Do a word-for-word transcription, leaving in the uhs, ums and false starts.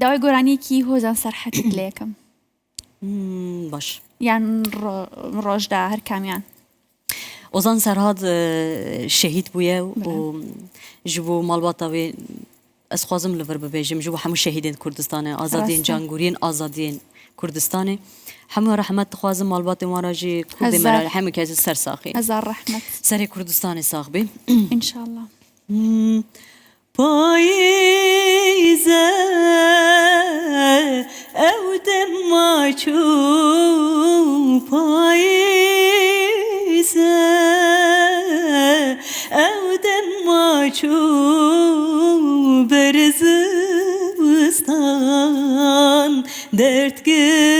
داوای گۆرانیەکی هۆزان سەرحەد لێکم. Hmm, baş. یان ڕۆ- ڕۆژدا هەر کامیان. Ozan Serhat e, şehîd bûye û ji bo malbata wê ez xwazim li vir bibêjim, ji bo hemû şehîdên Kurdistanê, azadiyên Rast e. cangûriyên azadiyên Kurdistanê. Hemû rehmet dixwazim malbatên wan re jî Kurdê me Hezar. re hemû kes ser saxî. Hezar rehmet. Serê Kurdistanê sax bê. İnşallah. Hmm. Payîze ew dema çû payîze, ew dema çû ber zivistan derdgir